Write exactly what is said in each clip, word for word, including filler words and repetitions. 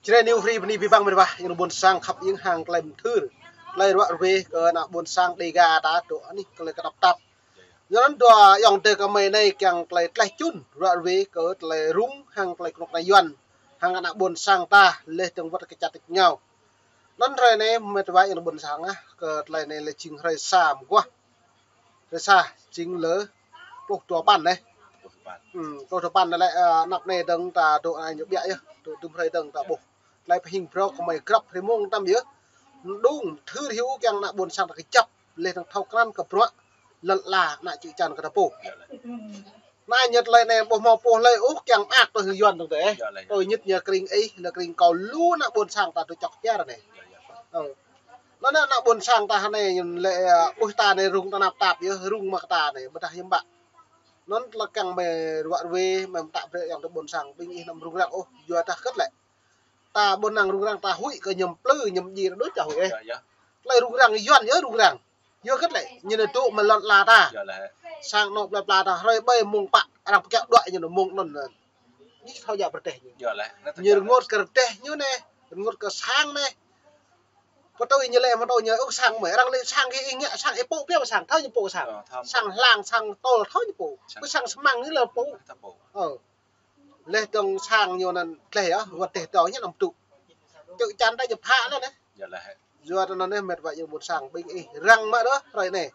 Jrai New Free bơni abih bang mơ̆n wa, yang ƀôn sang khăp ieng hăng tơlơi mơthưr, tơlơi ruă ruê kơ ană ƀôn sang Dêga ta dŏ anih tơlơi kơnăp tap. Yua anŭn dua ayŏng adơi kơmơi anai kiăng tơlơi tlaih čun ruă ruê kơ tơlơi rŭng hăng tơlơi kơnuk kơna Yuan hăng ană ƀôn sang ta leh dơ̆ng wơ̆t kơ čar tač rơngiao. Anŭn hrơi anai mơ̆ tơwa yang ƀôn sang ah, kơ tơlơi anai lĕ jing hrơi sa mơguah. Hrơi sa jing lơ pluh dua păn anai. Pluh dua păn. Hmm, pluh dua păn anai lĕ, ơ, anăp anai dơ̆ng ta dŏ anai ñu ƀiă yơh. Dŏ tơm hrơi dơ̆ng ta ƀuh. Tơlơi pơhing brŏk kơmơi grăp hrơi mông tăm yơh. Mơđung thưr hyu kiăng ană ƀôn sang ta kơjăp leh dơ̆ng thâo krăn kơ bruă lŏn ala ană čư̆ čan kơ ta pô. Anai ñu tơlơi anai ƀu hmâo pô hlơi ôh kiăng mơak tui Yuan dơ̆ng tê. Tui ñit ñu kring ih, ñu kring kâo lu ană ƀôn sang ta dŏ čŏk čar anai. Ơ. Anŭn ană ƀôn sang ta anai ñu lĕ, ơ, ƀuh ta anai rŭng tơnap tap yơh, rŭng mă kơ ta anai, ƀôdah hiư̆m ƀă. Anŭn tơlơi kiăng mơi ruă ruê, mơi mơtă brơi yang tơ ƀôn sang, ƀing ih anăm rŭng răng ôh, yua dah hơget lĕ. Ta ƀu năng rŭng răng ta huĭ kơ ñu plư, ñu ji đôč ta huĭ ê. Tơlơi rŭng răng Yuan yơh rŭng răng. Yua hơget lĕ, ñu anai dŏ mơ̆ lŏn ala ta. Sang anŏ plơi pla ta, hrơi ƀai mông pă, arăng pơkiaŏ đuaĭ ñu anai mông anŭn. Ñu thâo djă pơrơdêh ñu. Ñu rơngot kơ rơdêh ñu anai, rơngot kơ sang anai. Pơtui ñu lĕ, pơtui ñu ôh sang mơi, arăng lĕ sang kơ ih ngă sang ih pô pia sang, thâo ñu pô sang. Sang hlang, sang tôl, thâo ñu pô. Kơ sang sơmăng ñu lĕ pô. Ơ. Leh dơ̆ng sang ñu anŭn tleh yơh, wơ̆t teh tơ ñu anăm tŭ. Čư̆ čan ta ñu phă lĕ anai. Yua anŭn anai mĕt wa yang ƀôn sang ƀing ih răng mă đôč hrơi anai.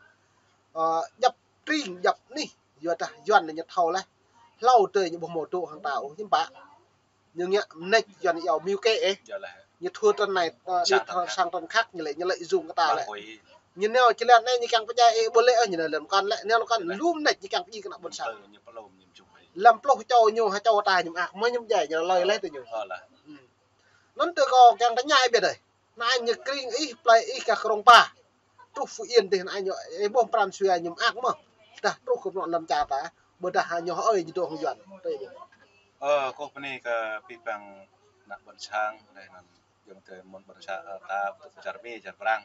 Ơ, djăp tring, djăp anih, yua dah Yuan anai ñu thâo leh. Hlâo tơi ñu ƀu hmâo dŏ hăng ta ôh, hiư̆m pă. Ñu ngă mơneč Yuan iâu mưu kế ê. Ñu thua tơnai, ơ, sang tơnai khăk ñu lĕ, ñu lĕ rŭng kơ ta lĕ. Ñu nao či lĕ anai ñu kiăng pơdjai ê ƀu lĕ ơ, ñu nao lăm kăn lĕ, nao lăm kăn lu mơneč ñu kiăng pơdjai kơ ană ƀôn sang. Lăm pluh čô ñu, ha čô ta ñu mơak, mơ̆ ñu pơdjai, ñu lơi leh tơ ñu. Anŭn tơ kâo kiăng tơña ih ƀiă dơi. Anai ñu kring ih, plơi ih kơ Krông Pa. Truh Phú Yên dih anai ñu, ih ƀuh pran jua ñu mơak mơ̆. Dah truh kơ anŏ lăm čar ta, ƀôdah ñu hơi ñu dŏ hăng Yuan. Tơ ih ƀuh. Ơ, kâo bơni kơ abih bang ană ƀôn sang, leh anŭn yang tơ mơ̆n ƀôn sang, ơ, ta, tơ čar Mi, čar Prang.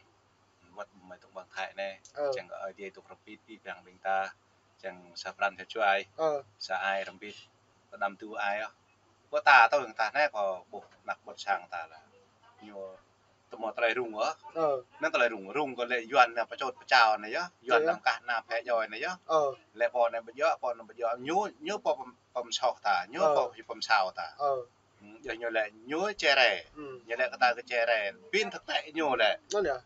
Wơ̆t mơi tŭ ƀang Thái anai. Ơ. Čang kơ Ơi Adai tŭ rơbit abih bang ƀing ta. Čang sa pran sa jua ai. Ơ. Sa ai rơbit. Tơdăm tŭ ai ơ. Kơ ta tơ hăng ta anai kâo ƀuh ană ƀôn sang ta lĕ. Ñu tơ mơ̆ tơlơi rŭng ơ. Ơ. Anŭn tơlơi rŭng, rŭng kơ lĕ Yuan anai pơčôt pơčao anai yơh. Yuan anai kah anai phe joi anai yơh. Ơ. Lĕ pô anai ƀu djơ̆, pô anai ƀu djơ̆. Ñu, ñu pô pơm-, pơmsoh ta, ñu pô pơmsao ta. Ơ. Ơ. Ơ, yơh ñu lĕ ñu čere. Ñu lĕ kơ ta kơ čere. Pin thực tế ñu lĕ.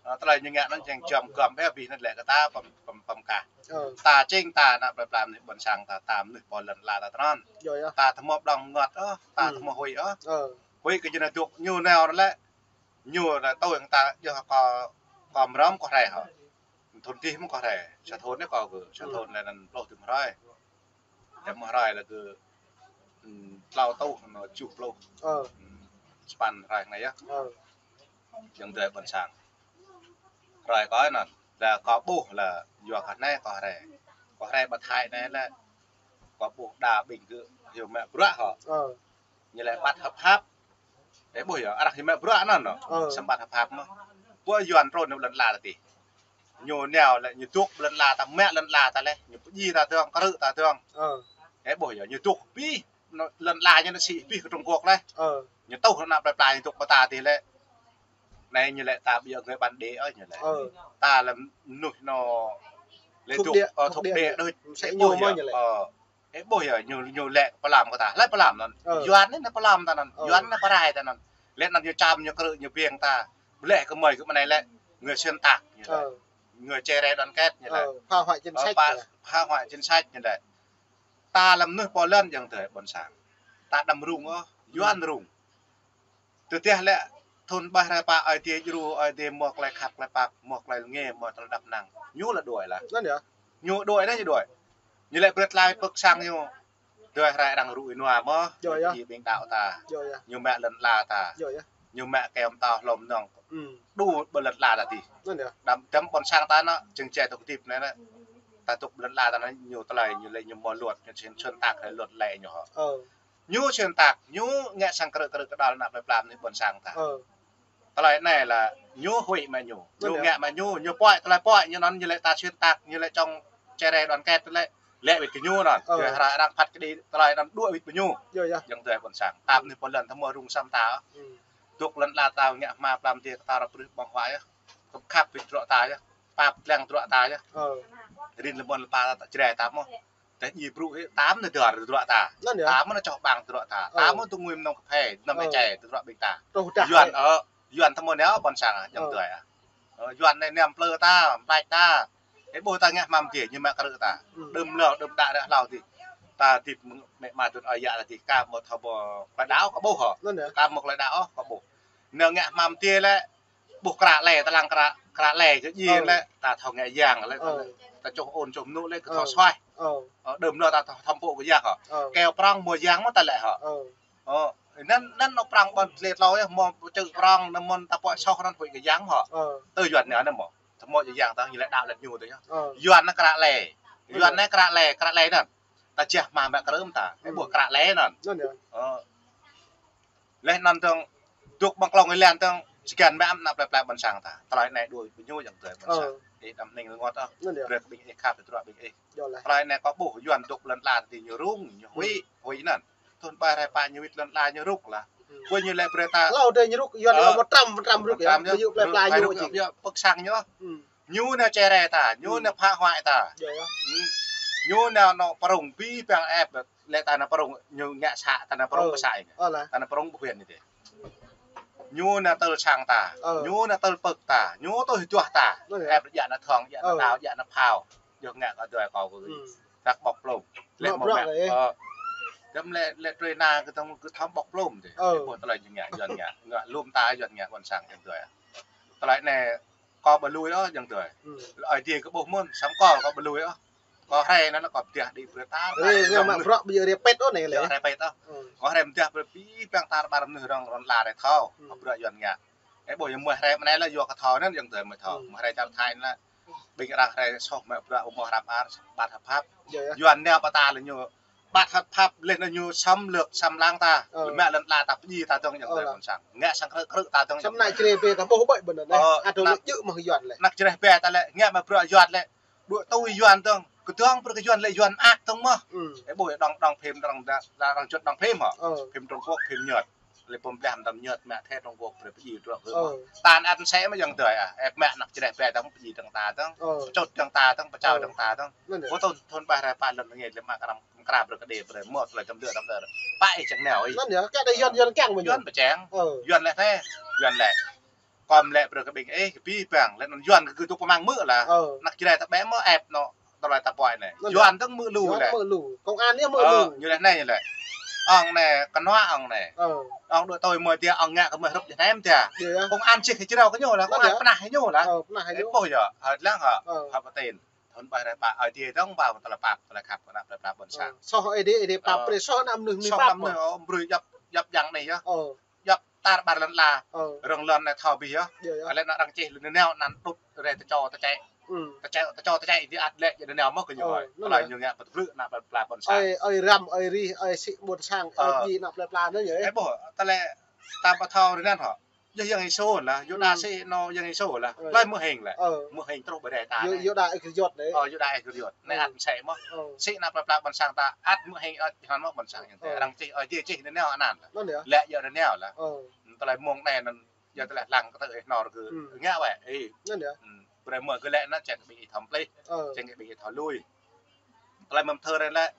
Ơ, tơlơi ñu ngă anŭn čang jăm găm ƀe abih anŭn lĕ kơ ta pơm-, pơm-, pơmkah. Ơ. Ta čing ta ană plơi pla mơnuih ƀôn sang ta, ta mơnuih pô lŏn ala ta tơnăn. Ta tơmŏp đong ngŏt ơ, ta tơmŏp huĭ ơ. Huĭ kơ ñu anai dŏ, ñu nao lĕ. Ñu lĕ tui hăng ta, yơh kâo, kâo mrăm kâo rai hŏ. Thun dih mơ̆ kâo rai, sa thun anai kâo kơ, sa thun lĕ anŭn pluh tơm rai. Tơm rai lĕ kơ, ưm, tlâo rơtuh, anŭn tơjuh pluh. Ơ. Ưm, sa păn rai anai yơh. Ơ. Yang tơ ƀôn sang. Rai kâo anŭn, lĕ kâo ƀuh lĕ, yua kơ anai kâo rai. Kâo rai ƀă Thái anai lĕ, kâo ƀuh đa ƀing gơ̆, hyu mă bruă hŏ. Ơ. Ñu lĕ ƀăt hơp hăp. Ê ƀuh yơh, arăng hyu mă bruă anŭn nô. Ơ. Samơ̆ ƀăt hơp hăp mơ̆. Ƀuh Yuan trŭn lŏn ala ta tih. Ñu nao lĕ, ñu dŏ lŏn ala ta, mă lŏn ala ta lĕ, ñu pơdjai ta dơ̆ng, krư̆ ta dơ̆ng. Ơ. Ê ƀuh yơh, ñu dŏ abih, lŏn ala ñu anai sĭ abih kơ Trung Quốc lĕ. Ơ. Ñu tŭ ană plơi pla ñu dŏ pơ ta tih lĕ. Anai ñu lĕ ta ƀu djơ̆ người bản địa ơ ñu lĕ. Ơ. Ta lĕ mơnuih anŭn lĕ thuộc địa, ơ, thuộc địa đôč. Ê ƀuh yơh, ơ. Ê ƀuh yơh, ñu, ñu lĕ pơlăm kơ ta. Lĕ pơlăm anŭn. Ơ. Yuan anai pơlăm ta anŭn. Ơ. Yuan anai pơrai ta anŭn. Lĕ anŭn ñu čăm, ñu krư̆, ñu ƀiă ta. Lĕ kơ mơi kơ mơnai lĕ người xuyên tạc ñu lĕ. Ơ. Người čere đoàn kết ñu lĕ. Ơ, phá hoại chính sách phá hoại chính sách ñu lĕ. Ta lĕ mơnuih pô lŏn yang tơ ƀôn sang. Ta đăm rŭng ơ, Yuan rŭng. Tơdah lĕ thun ƀah rai pă Ơi Adai djru, Ơi Adai mơ̆ tơlơi khăp tơlơi pap, mơ̆ tơlơi lơnge, mơ̆ tơlơi đăp năng. Ñu lĕ đuaĭ lah. Anŭn yơh. Ñu đuaĭ anai ñu đuaĭ. Ñu lĕ brơi tơlơi pơ̆k sang ñu. Đuaĭ rai arăng rui nua mơ̆. Yơh, yơh. Ñu ƀing đaŏ ta. Yơh, yơh. Ñu mă lŏn ala ta. Yơh, yơh. Ñu mă kơyom tao hlom nong. Ưm. Đu ƀơi lŏn ala ta tih. Anŭn yơh. Đăm, đăm ƀôn sang ta anŭn, čơ̆ng čĕ tŭk hơdip anai anŭn. Ta dŏ ƀơi lŏn ala ta anŭn, ñu tơlơi, ñu lĕ ñu mơ̆ luật, ñu xuyên, xuyên tạc lĕ luật lĕ ñu hŏ. Ơ. Ñu xuyên tạc, ñu ngă sang krư̆ krư̆ kơđăl ană plơi pla mơnuih ƀôn sang ta. Ơ. Tơlơi anai lĕ ñu huĭ mă ñu. Ñu ngă mă ñu, ñu puăi tơlơi puăi, ñu anŭn ñu lĕ ta xuyên tạc, ñu lĕ čŏng čere đoàn kết lĕ, lĕ wĭt kơ ñu anŭn. Ơ. Ñu hră arăng phat kơđi tơlơi anŭn đuaĭ wĭt kơ ñu. Yơh, yơh. Yang tơ ƀôn sang. Ta mơnuih pô lŏn ta mơ̆ rŭng sam ta. Ưm. Dŏ lŏn ala ta ngă hma plam dê kơ ta ră brưh ƀơ̆ng huă yơh. Kơ khăp bĭt drŏ ta yơh. Pap lăng drŏ ta yơh. Rin lơmon lơpa ta Jrai ta mơ̆. Tơdah djai brŭ hĭ tam nao dơr drŏ ta. Ta mơ̆ nao čoh ƀăng drŏ ta. Ta mơ̆ tơngui mơnơ̆ng kơphê, mơnơ̆ng ê čê drŏ ƀing ta. Yuan, ơ, Yuan tơmơ̆ nao ƀôn sang, jơ̆ng tui, ơ. Ơ, Yuan anai niam plư ta, mlač ta. Ê, ƀuh ta ngă hmam dê, ñu mă krư̆ ta. Đưm lơ, đưm đă ră hlâo dih. Ta dih mĕ ma dŭn ơi yă ta dih, ka mơ̆ thâo ƀuh klai đao, ka ƀuh hŏ. Ka mơ̆ klai đao, ka ƀuh. Nao ngă hmam dê lĕ, ƀuh kră lĕ, ta lăng kră, kră lĕ, kơ djai lĕ, ta thâo ngă yang lĕ, ta čuh ôn čuh mơnŭ lĕ, kơ thâo suaih. Ơ, đưm lơ ta thâo thăm pŭ kơ yang hŏ. Keo prong mơ̆ yang mơ̆ ta lĕ hŏ. Ơ, anŭn, anŭn nao prong ƀôn dlê tlâo yơh, mơ̆ čư̆ prong, anŭn mơ̆n ta pŏk soh anŭn huĭ kơ yang hŏ. Tơ Yuan anai anŭn mơ̆. Tơmơ̆ yang ta ñu lĕ đao lĕ ñu tơ yơh. Yuan anai kră lĕ. Yuan anai kră lĕ, kră lĕ anŭn. Ta jah hma mă krư̆ ta. Ê ƀuh kră lĕ anŭn. Ơ. Leh anŭn dơ̆ng dŏ ƀơ̆ng klông ih lăng dơ̆ng, sơgan mă ană plơi pla ƀôn sang ta. Tơlơi anai đuaĭ ƀing ñu jơ̆ng tui ƀôn sang. Ih đăm ning rơngot ôh. Brơi kơ ƀing ih khăp tơdruă ƀing ih. Tơlơi anai kâo ƀuh Yuan dŏ lŏn ala ta dih ñu rŭng, ñu huĭ, huĭ anŭn. Thun ƀai rai pă ñu wĭt lŏn ala ñu rŭk lah. Kơ ñu lĕ brơi ta. Hlâo dê ñu rŭk, Yuan lĕ mơtram, mơtram rŭk yơh. Ƀu djơ̆ plơi pla ñu ôh. Ƀu djơ̆ pơk sang ñu. Ñu nao čơrai ta, ñu nao phá hoại ta. Ñu nao nao prŏng ƀĭ păng ĕp, lĕ ta nao prŏng, ñu ngă să, ta nao prŏng pơsai. Ta nao prŏng ƀu huyện anai dê. Ñu nao tơl sang ta, ñu nao tơl pơk ta, ñu tui duah ta. Ĕp djă nao thŏng, djă nao đao, djă nao phao. Yua ngă kơ dui kâo kơ gih. Hrăk ƀŏk plôm. Lĕ mơ̆ mă, ơ. Kơ̆m lĕ, lĕ trơi na kơ tơ̆ng kơ thăm ƀŏk plôm dê. Ƀuh tơlơi ñu ngă, Yuan ngă. Ngă lŏm ta Yuan ngă ƀôn sang jơ̆ng tui. Tơlơi anai kâo ƀu lui ôh jơ̆ng tui. Ơi dê kơ ƀuh mơ̆n, săm kâo, kâo ƀu lui ôh. Kâo hrơi anai kâo pơdah đĭ brơi tar. Hrơi mă bruă ƀu djơ̆ hrơi pet ôh anai lĕ. Hrơi pet ôh. Kâo hrơi pơdah brơi ƀĭ păng tar ƀar mơnuih rŏng lŏn ala rai thâo. Kâo bruă Yuan ngă. Ê ƀuh yơh mơ̆ hrơi mơ̆ anai lĕ yua kơ thâo anŭn jơ̆ng tui mơ̆ thâo. Mơ̆ hrơi čar Thái anai lĕ ƀing arăng hrơi soh mă bruă ƀu mơ̆ hrăp ar, ƀat hơp hăp. Yuan nao pơ ta lĕ ñu ƀat hơp hăp lĕ ñu xâm lược, xâm lăng ta. Lĕ mă lŏn ala ta pơdjai ta dơ̆ng jơ̆ng tui ƀôn sang. Ngă sang krư̆ krư̆ ta dơ̆ng. Săm ană Jrai ƀe ta ƀuh ƀai ƀơ̆n anai. Ơ, ană djơ̆ mơ̆ Yuan lĕ. Ană Jrai ƀe ta lĕ ngă mă bruă Yuan lĕ. Đuaĭ tui Yuan dơ̆ng, kơdơ̆ng brơi kơ Yuan lĕ Yuan mơak dơ̆ng mơ̆. Ê ƀuh đŏng, đŏng phim, đŏng đa, đa, đŏng čut đŏng phim hŏ. Phim Trung Quốc, phim Nhật. Lĕ pơm blah mơtam Nhật, mă the Trung Quốc, brơi pơdjai truă gơ̆ mơ̆. Ta anŭn ăt sĕ mơ̆ jơ̆ng tui ah. Ĕp mă ană Jrai ƀe dơ̆ng, pơdjai dơ̆ng ta dơ̆ng. Čut dơ̆ng ta dơ̆ng, pơčao dơ̆ng ta dơ̆ng. Ƀu tŭ thun ƀai rai pă lŏn ngă lĕ mă kram, kra brơi kơ đe brơi mơ̆ tơlơi tơm dơ̆ tơm dơ̆. Pă ih čang nao ih. Anŭn yơh, kơ đe Yuan, Yuan kiăng mơ̆ Yuan pơčang. Yuan lĕ the, Yuan lĕ. Kâo mă lĕ brơi kơ ƀing ih, kơ ƀĭ păng, lĕ anŭn Yuan kơ gơ̆ dŏ pơmang mơ̆ lah. Ană Jrai ta ƀe mơ̆ ĕp nao, tơlơi ta pơhiăp anai. Yuan dơ̆ng mơ̆ lu lĕ. Yuan mơ̆ lu. Công an yơh mơ̆ lu. Ñu lĕ anai ñu lĕ. Ong anai, kơnuă ong anai. Ong đuaĭ tui mơ̆ dih ong ngă kơ mơ̆ hrup jơnem dih. Công an čih kơ jrao kơ ñu lah, công an pơnah kơ ñu lah. Ê ƀuh yơh, hơ̆t lăng hŏ, hŏ pơtĭn. Thun ƀai rai pă, ơi dê dơ̆ng ƀă tơlơi pap, tơlơi khăp kơ ană plơi pla ƀôn sang. Soh ơi dê, ơi dê pap brơi, soh ană mơnuih mơnuih pap. Soh ană mơnuih, ơ, brơi djŏp, djŏp yang anai yơh. Djŏp tar ƀar lŏn ala. Rŏng lŏn anai thâo ƀĭ yơh. Lĕ anŭn arăng čih lĕ nao anăn tŭt rai tơčô tơčĕ. Tơčĕ, tơčô tơčĕ dih ăt lĕ djơ̆ nao mơ̆ kơ ñu hơi. Tơlơi ñu ngă pơtơblư̆ ană plơi pla ƀôn sang. Ơi, ơi răm, ơi rih, ơi sĭ ƀôn sang, ơi djai ană plơi pla anai yơh. Ê ƀuh, tơlơi ta ƀu thâo rơnăn hŏ. Yơh Yang Yêsu lah, Yuđa sĭ nao Yang Yêsu lah. Tơlơi mơhing lĕ. Mơhing truh ƀơi adai ta anai. Yuđa Iskariôt anai. Ơ, Yuđa Iskariôt. Anai ăt sĕ mơ̆. Sĭ ană plơi pla ƀôn sang ta, ăt mơhing ăt hăn mơ̆ ƀôn sang yang tê. Arăng čih, ơ, djai čih nao anăn lah. Lĕ djơ̆ nao lah. Tơlơi mơ̆ng anai anăn, yua tơlơi lăng kơ tơ ih nao rơgư. Ngă wĕ, ih. Brơi mơ̆ gơ̆ lĕ anăn čang kơ ƀing ih thâo plih. Čang kơ ƀing ih thâo lui. Tơlơi mơ̆ng thơ anai lĕ,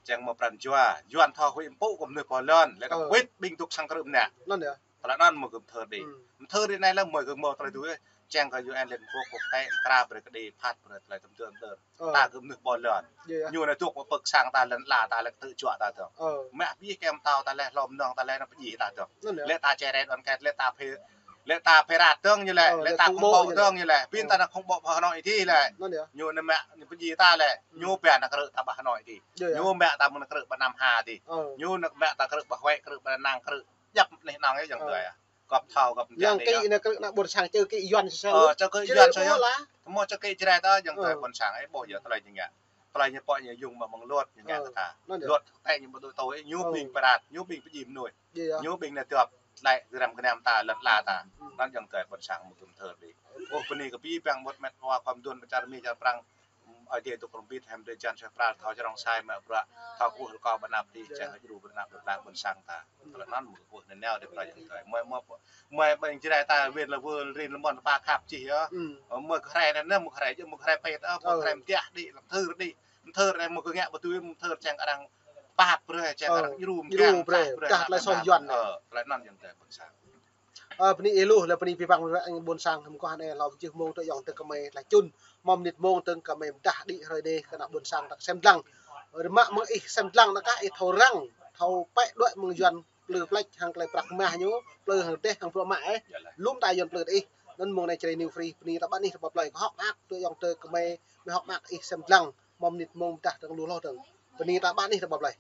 čang mơ̆ pran jua. Yuan thâo huĭ mpŭ kơ mơnuih pô lŏn, lĕ kơ wĭt ƀing dŏ sang krư̆ mơnă. Tơlơi anŭn mơ̆ gơ̆ mơthơ đĭ. Mơthơ đĭ anai lĕ mơ̆ gơ̆ mơ̆ tơlơi tui. Čang kơ U N Liên Hợp Quốc quốc tế, mơkra brơi kơ đĭ phat brơi tơlơi tơm dơ̆n dơ̆n. Ta gơ̆ mơnuih ƀôn lan. Ñu anai dŏ pơ pơ̆k sang ta lŏn ala ta lĕ kơ tơ̆ juă ta dơ̆ng. Mă ƀĭ kem tao ta lĕ, hlom nong ta lĕ, nao pơdjai ta dơ̆ng. Lĕ ta čơrĕt ôn ket, lĕ ta phê, lĕ ta phê rat dơ̆ng ñu lĕ, lĕ ta khŏng ƀô̆ dơ̆ng ñu lĕ. Pin ta nao khŏng ƀô̆ phơ nao ih dih lĕ. Ñu anai mă, ñu pơdjai ta lĕ. Ñu ƀiă nao krư̆ ta ƀah nao ih dih. Ñu mă ta mơ̆ng nao krư̆ ƀah năm ha dih. Ñu nao mă ta krư̆ ƀah wĕ, krư̆ ƀah năng krư̆. Djăp anih anŏng yơh jơ̆ng tui ah. Gŏp thâo, gŏp mơjang yang anai kơ yơh. Anai kơ ană ƀôn sang čơ kơ Yuan sơsel. Ơ, čơ kơ Yuan sơsel. Tơmơ̆ čơ kơ Jrai ta jơ̆ng tui ƀôn sang, ê ƀuh yơh tơlơi ñu ngă. Tơlơi ñu pô ñu yŭng mă mơ̆ng luật ñu ngă kơ ta. Luật tĕ ñu ƀu dŏ tui, ñu ƀing pơrat, ñu ƀing pơdjai mơnuih. Ñu ƀing anai dŏp, lĕ gơram gơnam ta, lŏn ala ta. Anŭn jơ̆ng tui ƀôn sang mơ̆ gơ̆ mơthơ đĭ. Ơ, bơni kơ ƀĭ păng mŭt met wa khom dun pơ čar Mi čar Prăng. Ơi Adai dŏ krong bit hăm drơi jan sui pral thâo črông sai mă bruă, thâo kơkuh rơkâo ƀơi anăp adih, čang hơjru ƀơi anăp ƀơi plah ƀôn sang ta. Tơlơi anŭn mơ̆ kơkuh nanao dêh prăk yang tơi. Mơ̆, mơ̆, mơ̆ ƀing Jrai ta wĭt lơ wơl rin lơmon ta khăp čih yơh. Mơ̆ kơ hrơi anai, mơ̆ kơ hrơi, mơ̆ kơ hrơi pet, mơ̆ kơ hrơi mơtiah đĭ, lăm thơr đĭ. Mơ̆ thơr anai mơ̆ kơ ngă ƀu tui, mơ̆ thơr čang arăng pap brơi, čang arăng djru, djru brơi, brơi, tah tơlơi soh Yuan. Tơlơi anŭn yang tơi ƀôn sang. Ơ, bơni ih lu, lĕ bơni abih bang ƀôn sang hăm kâo anai, hlâo pơjưh mông tơ ayŏng tơ kơmơi tơlơi čun. Mơ̆ng mơnit mông tơ kơmơi mơdah đĭ hrơi anai kơ ană ƀôn sang ta sem dlăng. Rơmă mơ̆ng ih sem dlăng anŭn kah ih thâo răng, thâo pĕ đuaĭ mơ̆ng Yuan plư pleč hăng tơlơi prăk mah ñu, plư hăng teh hăng bruă mă ih. Lŏm ta Yuan plư tơ ih. Anŭn mông anai Jrai New Free, bơni ta ƀă anih ta ƀă plơi, kơ hŏk mơak tơ ayŏng tơ kơmơi, mơi hŏk mơak ih sem dlăng. Mơ̆ng mơnit mông mơdah tơ lu hloh tơ. Bơni ta ƀă anih ta ƀă plơi.